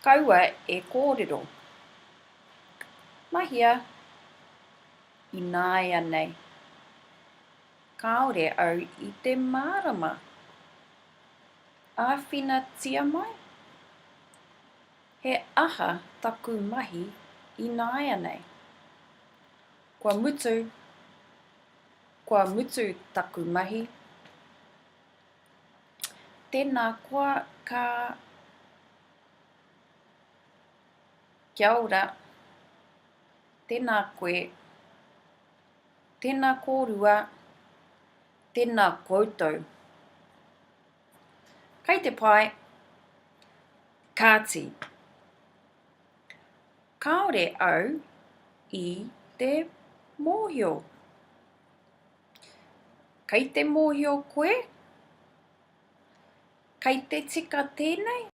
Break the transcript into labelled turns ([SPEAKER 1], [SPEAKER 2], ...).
[SPEAKER 1] Kaua e kōrero. Mahia ināianei. Kāore au i te mārama. Āwhinatia mai? He aha taku mahi ināianei? Kua mutu. Kua mutu taku mahi. Tēnā koa ka Kia ora. Tēnā koe. Tēnā kōrua. Tēnā koutou. Kei te pai. Kāti. Kāore au i te mōhio. Kei te mōhio koe? Kei te tika tēnei?